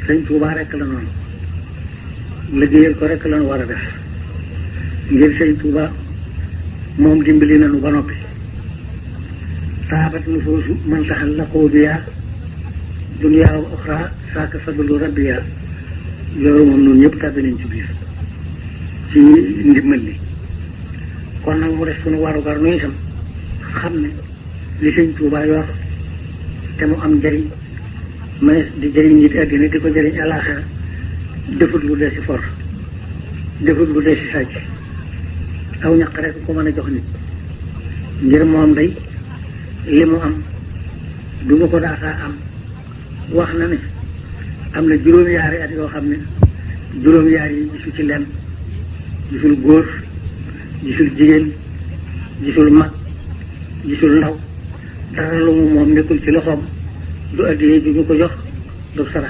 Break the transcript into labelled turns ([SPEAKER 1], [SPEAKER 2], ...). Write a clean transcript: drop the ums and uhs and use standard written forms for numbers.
[SPEAKER 1] sëñ Tuubaa rek la noonu liggéeyal ko rek lañu war a def ngir sëñ Tuubaa moom dimbali nañu ba noppi taabat nu foosu man taxal la xóobiyaa duniyaa wa oxra saaka fadlu rabbiyaa loolu moom noonu ñëpp tàbbi nañ ci biir ci ndimbal li kon nag mu def suñu warugar nu itam xam ne li sëñ Tuubaa yor te mu am njëriñ mais di jëriñ nit àddina di ko jëriñ àllaaxira defut lu dee si for defut lu dee si sàcc aw ñaq rek ko mën a jox nit ngir moom day li mu am du ma ko daataa am wax na ne am na juróom-yaari at yoo xam ne juróom-yaari yi gisu ci lenn gisul góor gisul jigéen gisul mag gisul ndaw dara lu mu moom nekkul ci loxoom du addiyee ju ñu ko jox du sarax